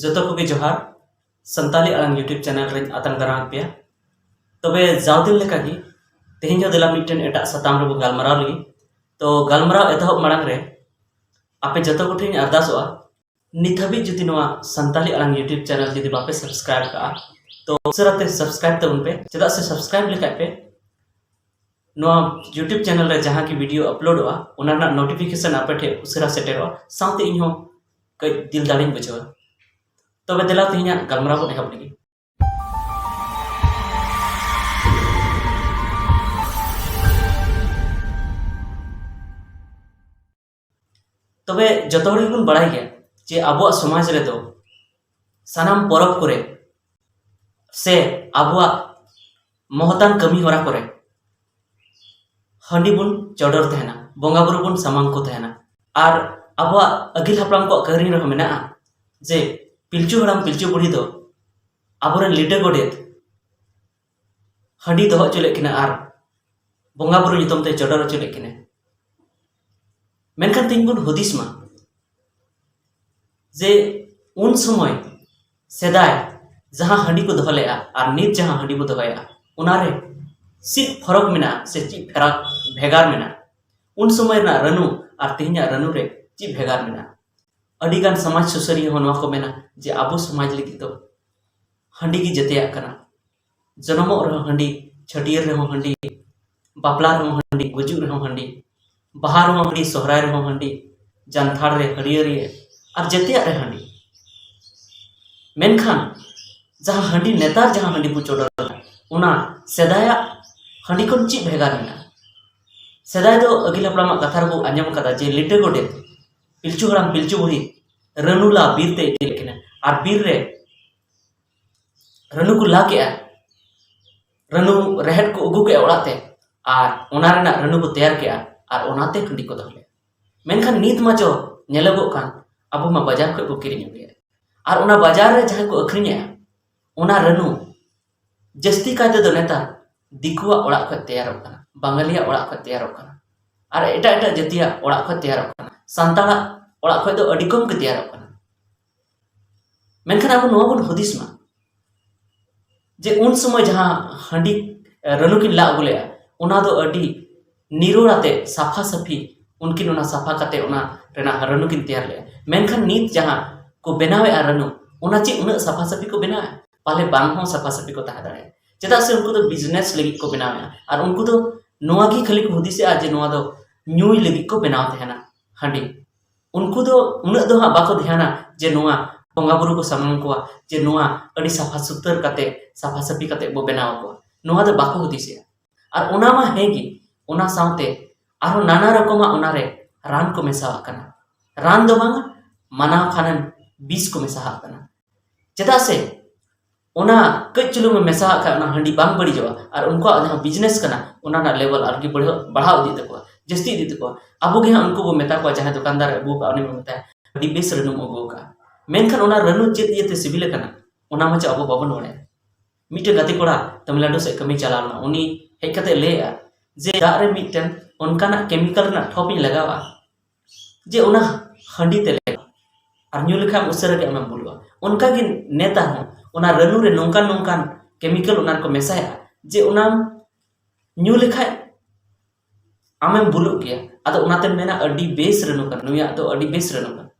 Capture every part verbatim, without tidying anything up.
ᱡᱚᱛᱚ ᱠᱚᱜᱮ ᱡᱚᱦᱟᱨ᱾ ᱥᱟᱱᱛᱟᱞᱤ ᱟᱲᱟᱝ YouTube ᱪᱮᱱᱮᱞ ᱨᱮᱧ ᱟᱛᱟᱝ ᱫᱟᱨᱟᱢ ᱯᱮᱭᱟ᱾ ᱛᱚᱵᱮ ᱡᱟᱣ ᱫᱤᱱ ᱞᱮᱠᱟᱜᱮ ᱛᱮᱦᱮᱧ ᱦᱚᱸ ᱫᱮᱞᱟ ᱢᱤᱫᱴᱮᱱ ᱮᱴᱟᱜ ᱥᱟᱛᱟᱢ ᱨᱮᱵᱚ ᱜᱟᱞᱢᱟᱨᱟᱣ ᱞᱟᱹᱜᱤᱫ᱾ ᱛᱚ ᱜᱟᱞᱢᱟᱨᱟᱣ ᱮᱛᱚᱦᱚᱵ ᱢᱟᱲᱟᱝ ᱨᱮ ᱟᱯᱮ ᱡᱚᱛᱚ ᱠᱚᱴᱷᱮᱱ ᱤᱧ ᱟᱨᱫᱟᱥᱚᱜᱼᱟ, ᱱᱤᱛ ᱦᱟᱹᱵᱤᱡ ᱡᱩᱫᱤ ᱱᱚᱣᱟ ᱥᱟᱱᱛᱟᱞᱤ ᱟᱲᱟᱝ YouTube ᱪᱮᱱᱮᱞ ᱡᱩᱫᱤ ᱵᱟᱯᱮ subscribe ᱠᱟᱜᱼᱟ, ᱛᱚ ᱩᱥᱟᱹᱨᱟ ᱛᱮ subscribe ᱛᱟᱵᱚᱱ ᱯᱮ᱾ ᱪᱮᱫᱟᱜ ᱥᱮ subscribe ᱞᱮᱠᱷᱟᱡ ᱯᱮ ᱱᱚᱣᱟ YouTube ᱪᱮᱱᱮᱞ ᱨᱮ ᱡᱟᱦᱟᱸ ᱜᱮ ᱵᱷᱤᱰᱤᱭᱳ ᱟᱯᱞᱳᱰᱚᱜᱼᱟ, ᱚᱱᱟ ᱨᱮᱱᱟᱜ ᱱᱳᱴᱤᱯᱷᱤᱠᱮᱥᱚᱱ ᱟᱯᱮ ᱴᱷᱮᱱ ᱩᱥᱟᱹᱨᱟ ᱥᱮᱴᱮᱨᱚᱜᱼᱟ, ᱥᱟᱶᱛᱮ ᱤᱧ ᱦᱚᱸ ᱠᱟᱹᱡ ᱫᱤᱞ ᱫᱟᱲᱮᱧ ᱵᱩᱡᱷᱟᱹᱣᱟ᱾ ᱛᱚᱵᱮ ᱫᱮᱞᱟ ᱛᱮᱦᱮᱧᱟᱜ ᱜᱟᱞᱢᱟᱨᱟᱣ ᱵᱚᱱ ᱮᱦᱚᱵ ᱞᱮᱜᱮ᱾ ᱛᱚᱵᱮ ᱡᱚᱛᱚ ᱦᱚᱲ ᱜᱮᱵᱚᱱ ᱵᱟᱲᱟᱭ ᱜᱮᱭᱟ ᱡᱮ ᱟᱵᱚᱣᱟᱜ ᱥᱚᱢᱟᱡᱽ ᱨᱮᱫᱚ ᱥᱟᱱᱟᱢ ᱯᱚᱨᱚᱵᱽ ᱠᱚᱨᱮ ᱥᱮ ᱟᱵᱚᱣᱟᱜ ᱢᱚᱦᱚᱛᱟᱱ ᱠᱟᱹᱢᱤ ᱦᱚᱨᱟ ᱠᱚᱨᱮ ᱦᱟᱺᱰᱤ ᱵᱚᱱ ᱪᱚᱰᱚᱨ ᱛᱟᱦᱮᱱᱟ, ᱵᱚᱸᱜᱟ ᱵᱩᱨᱩ ᱵᱚᱱ ᱥᱟᱢᱟᱝ ᱠᱚ ᱛᱟᱦᱮᱱᱟ᱾ ᱟᱨ ᱟᱵᱚᱣᱟᱜ ᱟᱹᱜᱤᱞ ᱦᱟᱯᱲᱟᱢ ᱠᱚᱣᱟᱜ ᱠᱟᱹᱦᱱᱤ ᱨᱮᱦᱚᱸ ᱢᱮᱱᱟᱜᱼᱟ ᱡᱮ ᱯᱤᱞᱪᱩ ᱦᱟᱲᱟᱢ ᱯᱤᱞᱪᱩ ᱵᱩᱲᱦᱤ ᱫᱚ ᱟᱵᱚᱨᱮᱱ ᱞᱤᱴᱟᱹ ᱜᱚᱰᱮᱛ ᱦᱟᱺᱰᱤ ᱫᱚᱦᱚ ᱦᱚᱪᱚ ᱞᱮᱫ ᱠᱤᱱᱟ ᱟᱨ ᱵᱚᱸᱜᱟ ᱵᱩᱨᱩ ᱧᱩᱛᱩᱢ ᱛᱮ ᱪᱚᱰᱚᱨ ᱦᱚᱪᱚ ᱞᱮᱫ ᱠᱤᱱᱟ᱾ ᱢᱮᱱᱠᱷᱟᱱ ᱛᱮᱦᱮᱧ ᱵᱚᱱ ᱦᱩᱫᱤᱥ ᱢᱟ ᱡᱮ ᱩᱱ ᱥᱚᱢᱚᱭ ᱥᱮᱫᱟᱭ ᱡᱟᱦᱟᱸ ᱦᱟᱺᱰᱤ ᱠᱚ ᱫᱚᱦᱚ ᱞᱮᱫᱼᱟ ᱟᱨ ᱱᱤᱛ ᱡᱟᱦᱟᱸ ᱦᱟᱺᱰᱤ ᱵᱚ ᱫᱚᱦᱚᱭᱮᱫᱼᱟ, ᱚᱱᱟᱨᱮ ᱪᱮᱫ ᱯᱷᱚᱨᱚᱠ ᱢᱮᱱᱟᱜᱼᱟ ᱥᱮ ᱪᱮᱫ ᱯᱷᱮᱨᱟᱠ ᱵᱷᱮᱜᱟᱨ ᱢᱮᱱᱟᱜᱼᱟ? ᱩᱱ ᱥᱚᱢᱚᱭ ᱨᱮᱱᱟᱜ ᱨᱟᱹᱱᱩ ᱟᱨ ᱛᱮᱦᱮᱧᱟᱜ ᱨᱟᱹᱱᱩ ᱨᱮ ᱪᱮᱫ ᱵᱷᱮᱜᱟᱨ ᱢᱮᱱᱟᱜᱼᱟ? ᱟᱹᱰᱤᱜᱟᱱ ᱥᱚᱢᱟᱡᱽ ᱥᱩᱥᱟᱹᱨᱤᱭᱟᱹ ᱦᱚᱸ ᱱᱚᱣᱟ ᱠᱚ ᱢᱮᱱᱟ ᱡᱮ ᱟᱵᱚ ᱥᱚᱢᱟᱡᱽ ᱞᱟᱹᱜᱤᱫ ᱫᱚ ᱦᱟᱺᱰᱤ ᱜᱮ ᱡᱮᱛᱮᱭᱟᱜ ᱠᱟᱱᱟ᱾ ᱡᱚᱱᱚᱢᱚᱜ ᱨᱮᱦᱚᱸ ᱦᱟᱺᱰᱤ, ᱪᱷᱟᱹᱴᱭᱟᱹᱨ ᱨᱮᱦᱚᱸ ᱦᱟᱺᱰᱤ, ᱵᱟᱯᱞᱟ ᱨᱮᱦᱚᱸ ᱦᱟᱺᱰᱤ, ᱜᱩᱡᱩᱜ ᱨᱮᱦᱚᱸ ᱦᱟᱺᱰᱤ, ᱵᱟᱦᱟ ᱨᱮᱦᱚᱸ ᱦᱟᱺᱰᱤ, ᱥᱚᱦᱨᱟᱭ ᱨᱮᱦᱚᱸ ᱦᱟᱺᱰᱤ, ᱡᱟᱱᱛᱷᱟᱲ ᱨᱮ, ᱦᱟᱹᱨᱭᱟᱹᱲ ᱨᱮ, ᱟᱨ ᱡᱮᱛᱮᱭᱟᱜ ᱨᱮ ᱦᱟᱺᱰᱤ᱾ ᱢᱮᱱᱠᱷᱟᱱ ᱡᱟᱦᱟᱸ ᱦᱟᱺᱰᱤ, ᱱᱮᱛᱟᱨ ᱡᱟᱦᱟᱸ ᱦᱟᱺᱰᱤ ᱵᱚ ᱪᱚᱰᱚᱨ ᱮᱫᱟ, ᱚᱱᱟ ᱥᱮᱫᱟᱭᱟᱜ ᱦᱟᱺᱰᱤ ᱠᱷᱚᱱ ᱪᱮᱫ ᱵᱷᱮᱜᱟᱨ ᱢᱮᱱᱟᱜᱼᱟ? ᱥᱮᱫᱟᱭ ᱫᱚ ᱟᱹᱜᱤᱞ ᱦᱟᱯᱲᱟᱢᱟᱜ ᱠᱟᱛᱷᱟ ᱨᱮᱵᱚ ᱟᱸᱡᱚᱢ ᱟᱠᱟᱫᱟ ᱡᱮ ᱞᱤᱴᱟᱹ ᱜᱚᱰᱮᱛ ᱯᱤᱞᱪᱩ ᱦᱟᱲᱟᱢ ᱯᱤᱞᱪᱩ ᱵᱩᱲᱦᱤ ᱨᱟᱹᱱᱩ ᱞᱟ ᱵᱤᱨ ᱛᱮ ᱤᱫᱤ ᱞᱮᱫ ᱠᱤᱱᱟ ᱟᱨ ᱵᱤᱨ ᱨᱮ ᱨᱟᱹᱱᱩ ᱠᱚ ᱞᱟ ᱠᱮᱜᱼᱟ, ᱨᱟᱹᱱᱩ ᱨᱮᱦᱮᱫ ᱠᱚ ᱟᱹᱜᱩ ᱠᱮᱜᱼᱟ ᱚᱲᱟᱜ ᱛᱮ, ᱟᱨ ᱚᱱᱟ ᱨᱮᱱᱟᱜ ᱨᱟᱹᱱᱩ ᱠᱚ ᱛᱮᱭᱟᱨ ᱠᱮᱜᱼᱟ, ᱟᱨ ᱚᱱᱟᱛᱮ ᱦᱟᱺᱰᱤ ᱠᱚ ᱫᱚᱦᱚ ᱞᱮᱜᱼᱟ᱾ ᱢᱮᱱᱠᱷᱟᱱ ᱱᱤᱛ ᱢᱟ ᱪᱚ ᱧᱮᱞᱚᱜᱚᱜ ᱠᱟᱱ, ᱟᱵᱚ ᱢᱟ ᱵᱟᱡᱟᱨ ᱠᱷᱚᱱ ᱵᱚ ᱠᱤᱨᱤᱧ ᱟᱹᱜᱩᱭᱮᱫ, ᱟᱨ ᱚᱱᱟ ᱵᱟᱡᱟᱨ ᱨᱮ ᱡᱟᱦᱟᱸᱭ ᱠᱚ ᱟᱹᱠᱷᱨᱤᱧᱮᱜᱼᱟ, ᱚᱱᱟ ᱨᱟᱹᱱᱩ ᱡᱟᱹᱥᱛᱤ ᱠᱟᱭ ᱛᱮᱫᱚ ᱱᱮᱛᱟᱨ ᱫᱤᱠᱩᱣᱟᱜ ᱚᱲᱟᱜ ᱠᱷᱚᱱ ᱛᱮᱭᱟᱨᱚᱜ ᱠᱟᱱᱟ, ᱵᱟᱝᱜᱟᱞᱤᱭᱟᱜ ᱚᱲᱟᱜ ᱠᱷᱚᱱ ᱛᱮᱭᱟᱨᱚᱜ ᱠᱟᱱᱟ, ᱟᱨ ᱮᱴᱟᱜ ᱮᱴᱟᱜ ᱡᱟᱹᱛᱤᱭᱟᱜ ᱚᱲᱟᱜ ᱠᱷᱚᱱ ᱛᱮᱭᱟᱨᱚᱜ ᱠᱟᱱᱟ᱾ ᱥᱟᱱᱛᱟᱲᱟᱜ ᱚᱲᱟᱜ ᱠᱷᱚᱱ ᱫᱚ ᱟᱹᱰᱤ ᱠᱚᱢ ᱜᱮ ᱛᱮᱭᱟᱨᱚᱜ ᱠᱟᱱᱟ᱾ ᱢᱮᱱᱠᱷᱟᱱ ᱟᱵᱚ ᱱᱚᱣᱟ ᱵᱚᱱ ᱦᱩᱫᱤᱥ ᱢᱟ ᱡᱮ ᱩᱱ ᱥᱚᱢᱚᱭ ᱡᱟᱦᱟᱸ ᱦᱟᱺᱰᱤ ᱨᱟᱹᱱᱩ ᱠᱤᱱ ᱞᱟ ᱟᱹᱜᱩ ᱞᱮᱫᱼᱟ, ᱚᱱᱟ ᱫᱚ ᱟᱹᱰᱤ ᱱᱤᱨᱚᱲ ᱟᱛᱮ ᱥᱟᱯᱷᱟ ᱥᱟᱹᱯᱷᱤ ᱩᱱᱠᱤᱱ ᱚᱱᱟ ᱥᱟᱯᱷᱟ ᱠᱟᱛᱮ ᱚᱱᱟ ᱨᱮᱱᱟᱜ ᱨᱟᱹᱱᱩ ᱠᱤᱱ ᱛᱮᱭᱟᱨ ᱞᱮᱫᱼᱟ᱾ ᱢᱮᱱᱠᱷᱟᱱ ᱱᱤᱛ ᱡᱟᱦᱟᱸ ᱠᱚ ᱵᱮᱱᱟᱣᱮᱫᱼᱟ ᱨᱟᱹᱱᱩ, ᱚᱱᱟ ᱪᱮᱫ ᱩᱱᱟᱹᱜ ᱥᱟᱯᱷᱟ ᱥᱟᱹᱯᱷᱤ ᱠᱚ ᱵᱮᱱᱟᱣᱮᱫᱼᱟ? ᱯᱟᱞᱮ ᱵᱟᱝ ᱦᱚᱸ ᱥᱟᱯᱷᱟ ᱥᱟᱹᱯᱷᱤ ᱠᱚ ᱛᱟᱦᱮᱸ ᱫᱟᱲᱮᱭᱟᱜᱼᱟ᱾ ᱪᱮᱫᱟᱜ ᱥᱮ ᱩᱱᱠᱩ ᱫᱚ ᱵᱤᱡᱽᱱᱮᱥ ᱞᱟᱹᱜᱤᱫ ᱠᱚ ᱵᱮᱱᱟᱣᱮᱫᱼᱟ, ᱟᱨ ᱩᱱᱠᱩ ᱫᱚ ᱱᱚᱣᱟ ᱜᱮ ᱠᱷᱟᱹᱞᱤ ᱠᱚ ᱦᱩᱫᱤᱥᱮᱜᱼᱟ ᱡᱮ ᱱᱚᱣᱟ ᱫᱚ ᱧᱩᱭ ᱞᱟᱹᱜᱤᱫ ᱠᱚ ᱵᱮᱱᱟᱣ ᱛᱟᱦᱮᱱᱟ ᱦᱟᱺᱰᱤ᱾ ᱩᱱᱠᱩ ᱫᱚ ᱩᱱᱟᱹᱜ ᱫᱚ ᱦᱟᱸᱜ ᱵᱟᱠᱚ ᱫᱷᱮᱭᱟᱱᱟ ᱡᱮ ᱱᱚᱣᱟ ᱵᱚᱸᱜᱟ ᱵᱩᱨᱩ ᱠᱚ ᱥᱟᱢᱟᱝ ᱠᱚᱣᱟ, ᱡᱮ ᱱᱚᱣᱟ ᱟᱹᱰᱤ ᱥᱟᱯᱷᱟ ᱥᱩᱛᱟᱹᱨ ᱠᱟᱛᱮ, ᱥᱟᱯᱷᱟ ᱥᱟᱹᱯᱷᱤ ᱠᱟᱛᱮ ᱵᱚ ᱵᱮᱱᱟᱣ ᱟᱠᱚᱣᱟ, ᱱᱚᱣᱟ ᱫᱚ ᱵᱟᱠᱚ ᱦᱩᱫᱤᱥᱮᱜᱼᱟ᱾ ᱟᱨ ᱚᱱᱟ ᱢᱟ ᱦᱮᱸ ᱜᱮ, ᱚᱱᱟ ᱥᱟᱶᱛᱮ ᱟᱨᱦᱚᱸ ᱱᱟᱱᱟ ᱨᱚᱠᱚᱢᱟᱜ ᱚᱱᱟᱨᱮ ᱨᱟᱱ ᱠᱚ ᱢᱮᱥᱟᱣᱟᱜ ᱠᱟᱱᱟ᱾ ᱨᱟᱱ ᱫᱚ ᱵᱟᱝᱟ, ᱢᱟᱱᱟᱣ ᱠᱷᱟᱱᱮᱢ ᱵᱤᱥ ᱠᱚ ᱢᱮᱥᱟᱣᱟᱜ ᱠᱟᱱᱟ᱾ ᱪᱮᱫᱟᱜ ᱥᱮ ᱚᱱᱟ ᱠᱟᱹᱡ ᱪᱩᱞᱩᱝ ᱮᱢ ᱢᱮᱥᱟᱣᱟᱜ ᱠᱷᱟᱱ ᱚᱱᱟ ᱦᱟᱺᱰᱤ ᱵᱟᱝ ᱵᱟᱹᱲᱤᱡᱚᱜᱼᱟ, ᱟᱨ ᱩᱱᱠᱩᱣᱟᱜ ᱡᱟᱦᱟᱸ ᱵᱤᱡᱽᱱᱮᱥ ᱠᱟᱱᱟ, ᱚᱱᱟ ᱨᱮᱱᱟᱜ ᱞᱮᱵᱮᱞ ᱟᱨᱠᱤ ᱵᱟᱲᱦᱟᱣ, ᱵᱟᱲᱦᱟᱣ ᱤᱫᱤᱜ ᱛᱟᱠᱚᱣᱟ, ᱡᱟᱹᱥᱛᱤ ᱤᱫᱤᱜ ᱛᱟᱠᱚᱣᱟ᱾ ᱟᱵᱚ ᱜᱮ ᱦᱟᱸᱜ ᱩᱱᱠᱩ ᱵᱚ ᱢᱮᱛᱟ ᱠᱚᱣᱟ, ᱡᱟᱦᱟᱸᱭ ᱫᱚᱠᱟᱱᱫᱟᱨ ᱟᱹᱜᱩ ᱟᱠᱟᱫ, ᱩᱱᱤ ᱵᱚ ᱢᱮᱛᱟᱭᱟ, "ᱟᱹᱰᱤ ᱵᱮᱥ ᱨᱟᱹᱱᱩᱢ ᱟᱹᱜᱩ ᱟᱠᱟᱫᱼᱟ", ᱢᱮᱱᱠᱷᱟᱱ ᱚᱱᱟ ᱨᱟᱹᱱᱩ ᱪᱮᱫ ᱤᱭᱟᱹᱛᱮ ᱥᱤᱵᱤᱞ ᱟᱠᱟᱱᱟ, ᱚᱱᱟ ᱢᱟᱪᱚ ᱟᱵᱚ ᱵᱟᱵᱚᱱ ᱵᱟᱲᱟᱭᱟ᱾ ᱢᱤᱫᱴᱮᱱ ᱜᱟᱛᱮ ᱠᱚᱲᱟ ᱛᱟᱢᱤᱞᱱᱟᱰᱩ ᱥᱮᱫ ᱠᱟᱹᱢᱤ ᱪᱟᱞᱟᱣ ᱞᱮᱱᱟ, ᱩᱱᱤ ᱦᱮᱡ ᱠᱟᱛᱮ ᱞᱟᱹᱭᱮᱜᱼᱟ ᱡᱮ, "ᱫᱟᱜ ᱨᱮ ᱢᱤᱫᱴᱮᱱ ᱚᱱᱠᱟᱱᱟᱜ ᱠᱮᱢᱤᱠᱮᱞ ᱨᱮᱱᱟᱜ ᱴᱷᱚᱯ ᱤᱧ ᱞᱟᱜᱟᱣᱟ, ᱡᱮ ᱚᱱᱟ ᱦᱟᱺᱰᱤ ᱛᱮ ᱞᱮᱠᱟ, ᱟᱨ ᱧᱩ ᱞᱮᱠᱷᱟᱱ ᱩᱥᱟᱹᱨᱟ ᱜᱮ ᱟᱢᱮᱢ ᱵᱩᱞᱩᱜᱼᱟ᱾" ᱚᱱᱠᱟ ᱜᱮ ᱱᱮᱛᱟᱨ ᱦᱚᱸ ᱚᱱᱟ ᱨᱟᱹᱱᱩ ᱨᱮ ᱱᱚᱝᱠᱟᱱ ᱱᱚᱝᱠᱟᱱ ᱠᱮᱢᱤᱠᱮᱞ ᱚᱱᱟ ᱨᱮᱠᱚ ᱢᱮᱥᱟᱭᱟ ᱡᱮ ᱚᱱᱟᱢ ᱧᱩ ᱞᱮᱠᱷᱟᱡ ᱟᱢᱮᱢ ᱵᱩᱞᱩᱜ ᱜᱮᱭᱟ᱾ ᱟᱫᱚ ᱚᱱᱟᱛᱮᱢ ᱢᱮᱱᱟ, "ᱟᱹᱰᱤ ᱵᱮᱥ ᱨᱟᱹᱱᱩ ᱠᱟᱱᱟ, ᱱᱩᱭᱟᱜ ᱫᱚ ᱟᱹᱰᱤ ᱵᱮᱥ ᱨᱟᱹᱱᱩ ᱠᱟᱱᱟ᱾"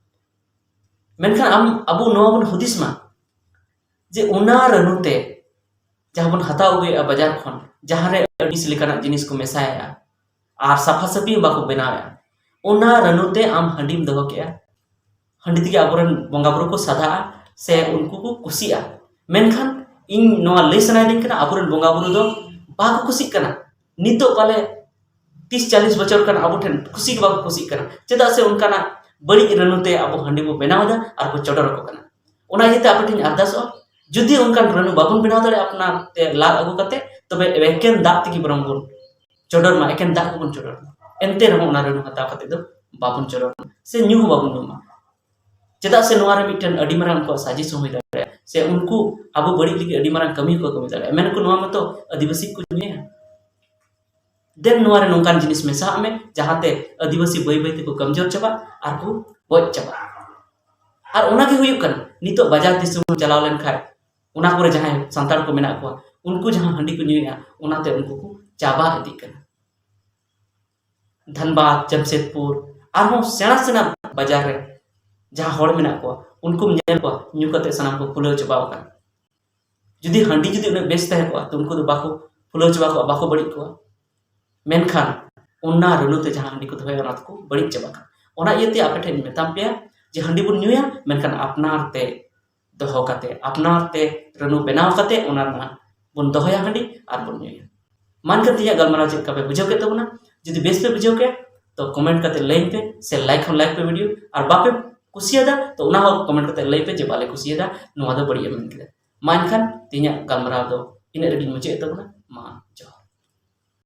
ᱢᱮᱱᱠᱷᱟᱱ ᱟᱢ, ᱟᱵᱚ ᱱᱚᱣᱟ ᱵᱚᱱ ᱦᱩᱫᱤᱥ ᱢᱟ ᱡᱮ ᱚᱱᱟ ᱨᱟᱹᱱᱩ ᱛᱮ ᱡᱟᱦᱟᱸ ᱵᱚᱱ ᱦᱟᱛᱟᱣ ᱟᱹᱜᱩᱭᱮᱫᱼᱟ ᱵᱟᱡᱟᱨ ᱠᱷᱚᱱ, ᱡᱟᱦᱟᱸ ᱨᱮ ᱟᱹᱰᱤ ᱞᱮᱠᱟᱱᱟᱜ ᱡᱤᱱᱤᱥ ᱠᱚ ᱢᱮᱥᱟᱭᱮᱫᱼᱟ ᱟᱨ ᱥᱟᱯᱷᱟ ᱥᱟᱹᱯᱷᱤ ᱦᱚᱸ ᱵᱟᱠᱚ ᱵᱮᱱᱟᱣᱮᱫᱼᱟ, ᱚᱱᱟ ᱨᱟᱹᱱᱩ ᱛᱮ ᱟᱢ ᱦᱟᱺᱰᱤᱢ ᱫᱚᱦᱚ ᱠᱮᱜᱼᱟ᱾ ᱦᱟᱺᱰᱤ ᱛᱮᱜᱮ ᱟᱵᱚᱨᱮᱱ ᱵᱚᱸᱜᱟ ᱵᱩᱨᱩ ᱠᱚ ᱥᱟᱫᱷᱟᱜᱼᱟ ᱥᱮ ᱩᱱᱠᱩ ᱠᱚ ᱠᱩᱥᱤᱜᱼᱟ᱾ ᱢᱮᱱᱠᱷᱟᱱ ᱤᱧ ᱱᱚᱣᱟ ᱞᱟᱹᱭ ᱥᱟᱱᱟᱭᱮᱫᱤᱧ ᱠᱟᱱᱟ, ᱟᱵᱚᱨᱮᱱ ᱵᱚᱸᱜᱟ ᱵᱩᱨᱩ ᱫᱚ ᱵᱟᱠᱚ ᱠᱩᱥᱤᱜ ᱠᱟᱱᱟ᱾ ᱱᱤᱛᱚᱜ ᱯᱟᱞᱮ ᱛᱤᱥ ᱪᱟᱞᱤᱥ ᱵᱚᱪᱷᱚᱨ ᱠᱷᱚᱱ ᱟᱵᱚ ᱴᱷᱮᱱ ᱠᱩᱥᱤ ᱜᱮ ᱵᱟᱠᱚ ᱠᱩᱥᱤᱜ ᱠᱟᱱᱟ᱾ ᱪᱮᱫᱟᱜ ᱥᱮ ᱚᱱᱠᱟᱱᱟᱜ ᱵᱟᱹᱲᱤᱡ ᱨᱟᱹᱱᱩ ᱛᱮ ᱟᱵᱚ ᱦᱟᱺᱰᱤ ᱵᱚ ᱵᱮᱱᱟᱣ ᱮᱫᱟ ᱟᱨ ᱵᱚ ᱪᱚᱰᱚᱨ ᱟᱠᱚ ᱠᱟᱱᱟ᱾ ᱚᱱᱟ ᱤᱭᱟᱹᱛᱮ ᱟᱯᱮ ᱴᱷᱮᱱ ᱟᱨᱫᱟᱥᱚᱜᱼᱟ, ᱡᱩᱫᱤ ᱚᱱᱠᱟᱱ ᱨᱟᱹᱱᱩ ᱵᱟᱵᱚᱱ ᱵᱮᱱᱟᱣ ᱫᱟᱲᱮᱭᱟᱜᱼᱟ ᱟᱯᱱᱟᱨ ᱛᱮ ᱞᱟᱫ ᱟᱹᱜᱩ ᱠᱟᱛᱮ, ᱛᱚᱵᱮ ᱮᱠᱮᱱ ᱫᱟᱜ ᱛᱮᱜᱮ ᱵᱚᱨᱚᱝ ᱵᱚᱱ ᱪᱚᱰᱚᱨ ᱢᱟ, ᱮᱠᱮᱱ ᱫᱟᱜ ᱜᱮᱵᱚᱱ ᱪᱚᱰᱚᱨ ᱢᱟ᱾ ᱮᱱᱛᱮ ᱨᱮᱦᱚᱸ ᱚᱱᱟ ᱨᱟᱹᱱᱩ ᱦᱟᱛᱟᱣ ᱠᱟᱛᱮ ᱫᱚ ᱵᱟᱵᱚᱱ ᱪᱚᱰᱚᱨ ᱢᱟ, ᱥᱮ ᱧᱩ ᱦᱚᱸ ᱵᱟᱵᱚᱱ ᱧᱩ ᱢᱟ᱾ ᱪᱮᱫᱟᱜ ᱥᱮ ᱱᱚᱣᱟ ᱨᱮ ᱢᱤᱫᱴᱮᱱ ᱟᱹᱰᱤ ᱢᱟᱨᱟᱝ ᱩᱱᱠᱩᱣᱟᱜ ᱥᱟᱡᱤᱥ ᱦᱚᱸ ᱦᱩᱭ ᱫᱟᱲᱮᱭᱟᱜᱼᱟ, ᱥᱮ ᱩᱱᱠᱩ ᱟᱵᱚ ᱵᱟᱹᱲᱤᱡ ᱞᱟᱹᱜᱤᱫ ᱟᱹᱰᱤ ᱢᱟᱨᱟᱝ ᱠᱟᱹᱢᱤ ᱦᱚᱸᱠᱚ ᱠᱟᱹᱢᱤ ᱫᱟᱲᱮᱭᱟᱜᱼᱟ᱾ ᱢᱮᱱᱟᱠᱚ, "ᱱᱚᱣᱟ ᱢᱟᱛᱚ ᱟᱹᱫᱤᱵᱟᱹᱥᱤ ᱠᱚ ᱧᱩᱭᱟ, ᱫᱮᱱ ᱱᱚᱣᱟ ᱨᱮ ᱱᱚᱝᱠᱟᱱ ᱡᱤᱱᱤᱥ ᱢᱮᱥᱟᱣᱟᱜ ᱢᱮ ᱡᱟᱦᱟᱸᱛᱮ ᱟᱹᱫᱤᱵᱟᱹᱥᱤ ᱵᱟᱹᱭ ᱵᱟᱹᱭ ᱛᱮᱠᱚ ᱠᱚᱢᱡᱳᱨ ᱪᱟᱵᱟᱜ ᱟᱨ ᱠᱚ ᱜᱚᱡ ᱪᱟᱵᱟᱜᱼᱟ᱾" ᱟᱨ ᱚᱱᱟ ᱜᱮ ᱦᱩᱭᱩᱜ ᱠᱟᱱᱟ᱾ ᱱᱤᱛᱚᱜ ᱵᱟᱡᱟᱨ ᱫᱤᱥᱚᱢ ᱪᱟᱞᱟᱣ ᱞᱮᱱᱠᱷᱟᱱ ᱚᱱᱟ ᱠᱚᱨᱮ ᱡᱟᱦᱟᱸᱭ ᱥᱟᱱᱛᱟᱲ ᱠᱚ ᱢᱮᱱᱟᱜ ᱠᱚᱣᱟ, ᱩᱱᱠᱩ ᱡᱟᱦᱟᱸ ᱦᱟᱺᱰᱤ ᱠᱚ ᱧᱩᱭᱮᱫᱼᱟ, ᱚᱱᱟᱛᱮ ᱩᱱᱠᱩ ᱠᱚ ᱪᱟᱵᱟ ᱤᱫᱤᱜ ᱠᱟᱱᱟ᱾ ᱫᱷᱟᱱᱵᱟᱫᱽ, ᱡᱟᱢᱥᱮᱫᱽᱯᱩᱨ, ᱟᱨᱦᱚᱸ ᱥᱮᱬᱟ ᱥᱮᱬᱟ ᱵᱟᱡᱟᱨ ᱨᱮ ᱡᱟᱦᱟᱸ ᱦᱚᱲ ᱢᱮᱱᱟᱜ ᱠᱚᱣᱟ, ᱩᱱᱠᱩᱢ ᱧᱮᱞ ᱠᱚᱣᱟ ᱧᱩ ᱠᱟᱛᱮ ᱥᱟᱱᱟᱢ ᱠᱚ ᱯᱷᱩᱞᱟᱹᱣ ᱪᱟᱵᱟᱣ ᱟᱠᱟᱱᱟ᱾ ᱡᱩᱫᱤ ᱦᱟᱺᱰᱤ ᱡᱩᱫᱤ ᱩᱱᱟᱹᱜ ᱵᱮᱥ ᱛᱟᱦᱮᱸ ᱠᱚᱜᱼᱟ, ᱛᱚ ᱩᱱᱠᱩ ᱫᱚ ᱵᱟᱠᱚ ᱯᱷᱩᱞᱟᱹᱣ ᱪᱟᱵᱟ ᱠᱚᱜᱼᱟ, ᱵᱟᱠᱚ ᱵᱟᱹᱲᱤᱡ ᱠᱚᱜᱼᱟ᱾ ᱢᱮᱱᱠᱷᱟᱱ ᱚᱱᱟ ᱨᱟᱹᱱᱩ ᱛᱮ ᱡᱟᱦᱟᱸ ᱦᱟᱺᱰᱤ ᱠᱚ ᱫᱚᱦᱚᱭᱟ, ᱚᱱᱟ ᱫᱚᱠᱚ ᱵᱟᱹᱲᱤᱡ ᱪᱟᱵᱟᱜ ᱠᱟᱱᱟ᱾ ᱚᱱᱟ ᱤᱭᱟᱹᱛᱮ ᱟᱯᱮ ᱴᱷᱮᱱ ᱤᱧ ᱢᱮᱛᱟᱢ ᱯᱮᱭᱟ ᱡᱮ ᱦᱟᱺᱰᱤ ᱵᱚᱱ ᱧᱩᱭᱟ, ᱢᱮᱱᱠᱷᱟᱱ ᱟᱯᱱᱟᱨ ᱛᱮ ᱫᱚᱦᱚ ᱠᱟᱛᱮ, ᱟᱯᱱᱟᱨ ᱛᱮ ᱨᱟᱹᱱᱩ ᱵᱮᱱᱟᱣ ᱠᱟᱛᱮ ᱚᱱᱟ ᱨᱮᱱᱟᱜ ᱵᱚᱱ ᱫᱚᱦᱚᱭᱟ ᱦᱟᱺᱰᱤ ᱟᱨ ᱵᱚᱱ ᱧᱩᱭᱟ᱾ ᱢᱟ ᱮᱱᱠᱷᱟᱱ ᱛᱮᱦᱮᱧᱟᱜ ᱜᱟᱞᱢᱟᱨᱟᱣ ᱪᱮᱫ ᱞᱮᱠᱟ ᱯᱮ ᱵᱩᱡᱷᱟᱹᱣ ᱠᱮᱫ ᱛᱟᱵᱚᱱᱟ? ᱡᱩᱫᱤ ᱵᱮᱥ ᱯᱮ ᱵᱩᱡᱷᱟᱹᱣ ᱠᱮᱫ, ᱛᱚ comment ᱠᱟᱛᱮ ᱞᱟᱹᱭ ᱯᱮ, ᱥᱮ like ᱦᱚᱸ like ᱯᱮ video, ᱟᱨ ᱵᱟᱯᱮ ᱠᱩᱥᱤᱭᱟᱫᱟ ᱛᱚ ᱚᱱᱟ ᱦᱚᱸ comment ᱠᱟᱛᱮ ᱞᱟᱹᱭ ᱯᱮ ᱡᱮ ᱵᱟᱞᱮ ᱠᱩᱥᱤᱭᱟᱫᱟ, ᱱᱚᱣᱟ ᱫᱚ ᱵᱟᱹᱲᱤᱡ ᱮᱢ ᱢᱮᱱ ᱠᱮᱫᱟ᱾ ᱢᱟ ᱮᱱᱠᱷᱟᱱ ᱛᱮᱦᱮᱧᱟᱜ ᱜᱟᱞᱢᱟᱨᱟᱣ ᱫᱚ ᱤᱱᱟᱹᱜ ᱨᱮᱜᱮᱧ ᱢᱩᱪᱟᱹᱫ ᱮᱫ ᱛᱟᱵᱚᱱᱟ᱾ ᱢᱟ ᱡᱚᱦᱟᱨ᱾